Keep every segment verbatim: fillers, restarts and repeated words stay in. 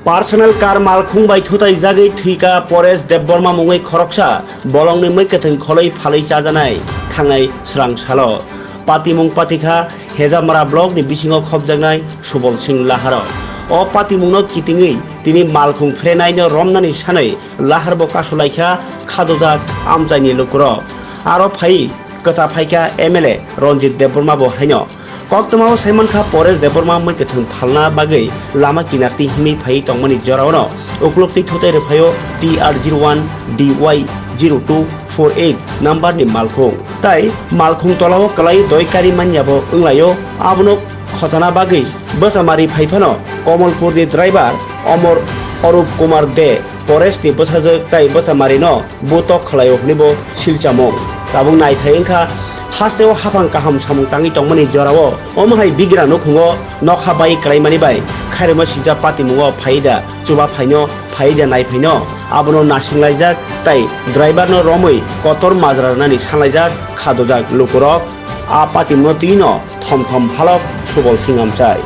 Personal car malkhung bai thutai jagwi thwika Paresh Debbarma mungwi khoroksa bolongni mwkhwtwng kholwi phalwi chajanai thangnai swrang salo. Patimung patikha Hejamara block ni bisingo khopjaknai Subol Singh Laharo. O patimungno kitingwi tini malkhung phrenaino romnani sanwi Lahar bo kasulaikha khadojak amchaini lukurok. Aro phai kwcha phaikha M L A Ranjit Debbarma bo haino. Koktwmao saimankha Paresh Debbarma mwkhwtwng phalna bagwi lama kinarti himwi phaiwi tongmani joraono uklukni thutai rwphaio T R zero one D Y zero two four eight number ni malkhung. Tai malkhung tolao kwlai doi kari manya bo wnglaio, abono khojana bagwi bwsa mari phaiphano Komolpur ni driver Omor Arup Kumar De Paresh ni bwsajwk tai bwsa mari no butok khwlaio hwnwi bo silchamung. Tabuk naithai wngkha hasteo haphang kaham samung tangwi tongmani jorao omo hai bigra nukhungo nokha bai kwlaimani bai khairokma sijak patimungo phaida chuba phaino phaida naiphaino abono nasinglaijak tai driver no romwi kotor majra rwnani sanlaijak khadojak lukurok. A patimungno twino thom thom halok Subol Singh amchai.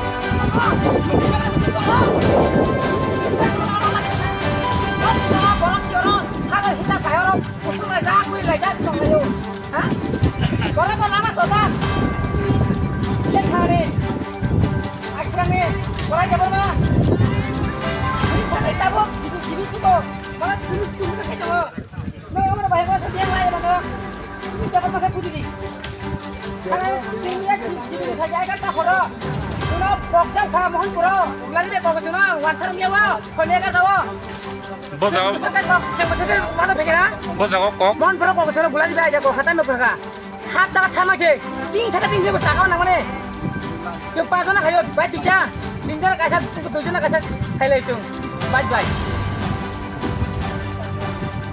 Bojago, bojago kok. Mon borok kok sano bulai diba aja kok hatan nuk kha. Hat taka thama se. Tin saka tin saka taka nang mane. Chwng panch jona khayo, bai duita. Tinjona kaisa, duijona kaisa khailai chwng. Bai bai.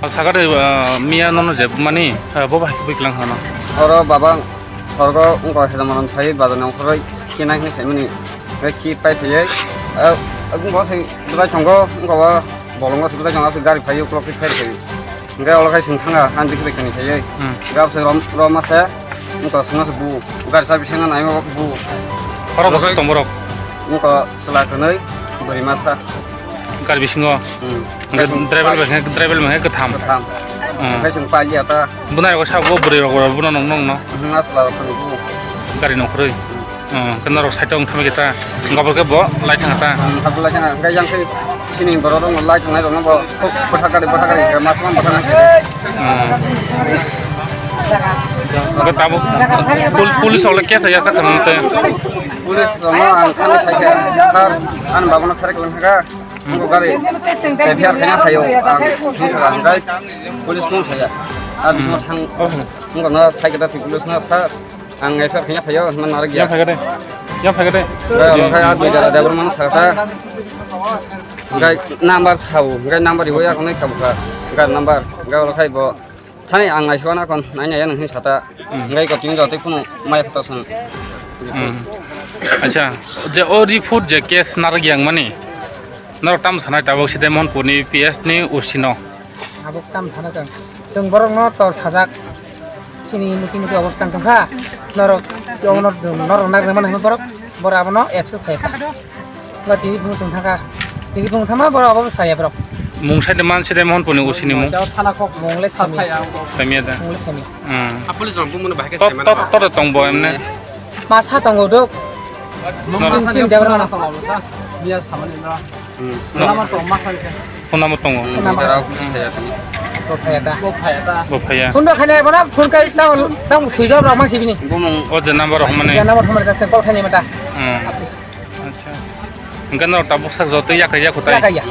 O sakare, ah, miya nono je mani, ah, bo bai bui klang hana. Oro baba, sorgo wngkha se manan sai bazar nang khoroi kina khe sai mani. Ki pai thai. Ah, wngkha se bazar chongo, wngkha ba bolongo se bazar chongo se gari phai uklok phai phai. Hingke olo khai chwng thanga, ani dikhe dikhe ni khaiwi. Hmm. Hingke abose rom, rom masa, wngkha chwngno se bu, gari chabi sengna naima bu. Oro bwswk tong borok? Wngkha chwla kwnwi, bwrwi masa. Gari bisingo? Hmm. Hingke driver bai khe, driver bai khe kwtham? Kwtham. Hmm. Hingke chwng pailiya ta. Bwna rok sabo bwrwi rok, bwna nong nong no? Hmm, a chwla rok kwnwi bu. Gari nongkhorwi? Hmm. Hmm, khe norok side o wng thangwi khe ta, hwnkhe bo khe bo lai thang ta. Hmm, hwnkhe bo lai thang, hwnkhe yang khe sini borok rok lai thang nai rok no bo kok bwthak gari, bwthak gari, hwnkhe ma song bwthak nai. Hmm. Hwnkhe tabuk pul-, police rok le case ya sak kha nang tei. Police rok no ang thani sai khe, sir, ani baba no pherek lang kha, hmm, bo gari F I R khaina phaio, ang thung saka hwnkhe police thung saya. Ang, hmm, thang, oh, wngkha no sai khe ta police no, sir. Ang F I R khaina phaio, hwnma narwk ya. Yang phai kade. Yang phai kade. Hwnkhe oro khai a dui jora driver mano sakha. Hwnkhe number sao, hwnkhe number riwi akhonwi khabukha. Hwnkhe number, hwnkhe oro khai bo thani ang naisukha na kon, naina ya nang sata. Hmm. Hwnkhe ko tini jotoi khunu maya khato song. Hmm. Acha, je o report je case narwk yang mani. Norok tamo sanai tabuk side Mohanpurni P S ni O C no. Abo tam thana chwng. Chwng borokno tor sajak. Chini muti muti obostha wng tongkha. Norok, norok nagwi mano hinwi borok. Borok abono abuse khaikha. Ba tini phung chwng thangkha. Tini phung thangma borok abo saya borok. Mung sai de man sai de Mohanpurni O C ni mung. Jao thana kok mung le sami. Samya da. Mung le sami. Hmm. A police rok bumung bahai khe. Tot, sai mano. Tot, tot tong bo emne. Ma sa tongo dok. Norok. Chini jabra mano. Miya samani na. Hmm. Phone number tongo. Hmm, number. Jara office kaya tani. Bo phaya ta. Bo phaya ta. Bo phaya. Phone rok khaina bono phone kai tamo, tamo sui jawab rok mang sibini. Bumung. O je number rok mane. Je number rok mane ta call khaina mata. Hmm. Acha, acha. Hingke norok tabuk sak joto yakha yakho tai. Yakha ya.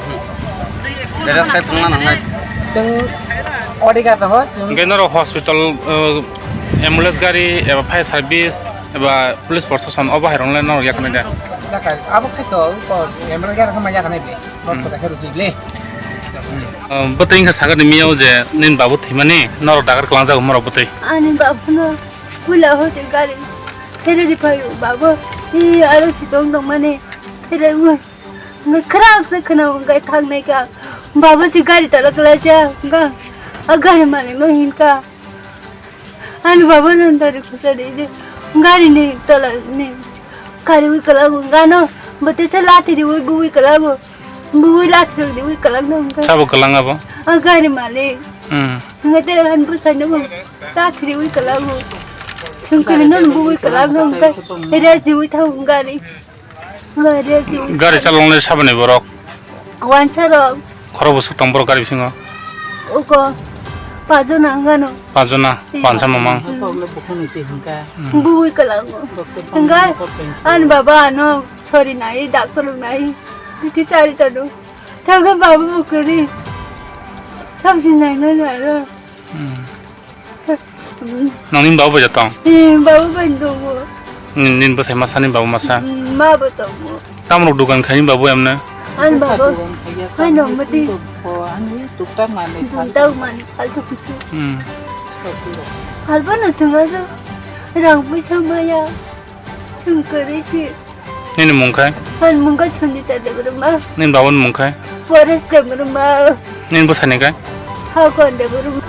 Dere sai tongna nangnai. Chwng order ka tongo. Hingke norok hospital, uh, ambulance gari eba fire service eba police protection obo hai rok le norok yakha nai da. Yakha, abo khai to, ko ambulance gari khamai yakha nai ble. Norok to yakha rw ble. Uh, bwtwi wngkha sakani miyao je nini babu thwimani norok dakar kwlangjago morok bwtwi. Ani babu no puila hote gari. Phereri phaio, babo, hi aro chitong tongmani, pherermui. Hwnkhe khrak se khwnao, hwnkhe thangnai ka. Babo se gari tala kwlaijak, hwnkhe a gari malik no hinkha. Ani babo no dari khosari je, gari ni tola ni kariui kwlago, hwnkhe ano bo tesa lathi riui bui kwlago. Bui lakhirok di ui kwlak no hwnkhe. Sabo kwlang abo? A gari malik. Hmm. Hwnkhe te han bwsai no bo lakhiri ui kwlak bo. Chwng kwrwi no bui kwlak no hwnkhe. Resi ui thang gari. Gari chaloknai saboni borok? Wansa rok. Khorok bwswk tong borok gari bisingo? Uko pajona hwnkha no. Pajona, iya. Wansa mamang. Bubui kwlango. Hwnkha ani baba ano sori nai, doctor nai. Bithi chari tono. Thangkha baba bo kwrwi. Samsi naina naro. Hmm. Nangni baba bai tong? Eh, baba bai tongo. Nin, nin bwsai masa, nin baba masa? Mm, ma bo tongo. Tamrok dukan khai ni baba emne? An baba. Hai no mati. Ani tukta mani. Tukta mani, faltu kuchu. Hmm. Halba no sunga so. Rang puisa maya. Chwng kwrwi khe. Nini mung khe? Ani mung khe Sanjita Debbarma. Nini babani mung khe? Paresh Debbarma. Nini bwsani khe? Sakon Debbarma.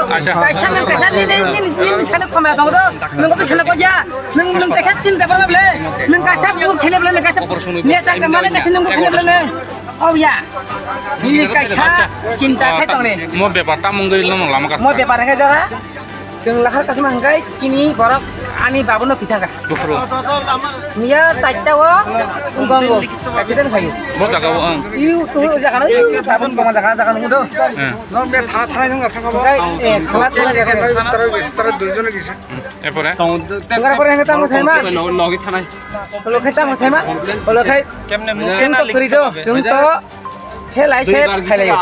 Acha. Kaisa nang kaisa nini, nini, nini sana khoma tongo do. Nung khe sana koi ya. Nung, nung kaisa chinta bole. Nung kaisa bu khele bole, nung kaisa. Niya ta kamane kaisa nung khele bole. Oh ya. Nini kaisa chinta khai tong ni. Mo bepar ta mung gwi lama lama kas. Mo bepar khai jaga. Chwng lahar kasma hwnkhe chini borok ani babuno thwi thangkha. Buphuru. Miya chaita o gongo, accident khaio. Bo jaga o ang. Iu tu jaga no, iu tabun boma jaga, jaga nungdo. Eh. Norok be thana thana nung thangkha bo. Hwnkhe, eh, thana thana jaga. Tara, tara duijon gisa. Erpore? Tara pore hwnkhe tamo saima. Logi thana. Olo khai tamo saima. Olo khai. Kemne mukhe na likh. Chwng to kwrwi do, chwng to. Khe lai se phailai.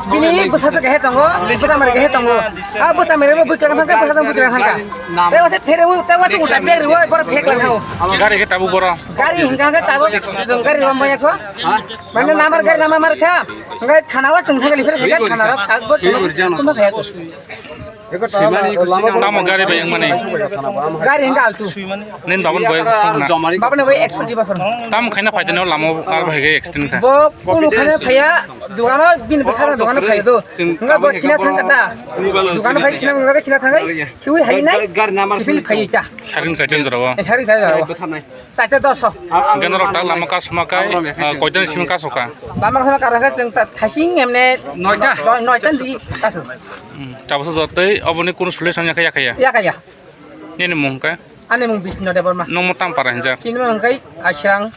Bini bwsa to kehe tongo, bwsa mari kehe tongo. A bwsa mari bo bwsa thangkha, bwsa thang bwsa thangkha. Tei wase phere u, tei wase uta bag riwo, bor phek lang thao. Gari khe tabuk boro. Gari hingka hingka tabuk, jong gari rom baya ko. Mane namar gari namar kha. Hingka thana wa sung thangli phere thangkha thana rok tag bo tuma kaya ko. Tamo gari bai wngmani? Gari hingka altu. Nini babani boyos wngkha na? Babani boyos ekso di bosor. Tamo khaina phaideno lamo ar bai khe accident kha. Bo kunu khaina phaiya, dogano bini bwsarok dogano phaiya do. Hingka bo thina thangkha ta. Dogano phai thina, thina thangkha. Khiui hai nai. Gari number sipil phai ta. Saring saiteng jorao. Eh, saring saiteng jorao. Chaita doso. Hingke norok tak lama kasuma kai, ah, koitani simi kasoka? Lama kasuma kara khe chwng ta thaising emne noita. Noi-, noita di kaso. Hmm, chabosa jotoi oboni kunu solution yakha yakha ya? Yakha ya. Nini mung khe? Ani mung Bisnu Debbarma. Nungmo tamo para hinjak? Chini mung khe Asrang.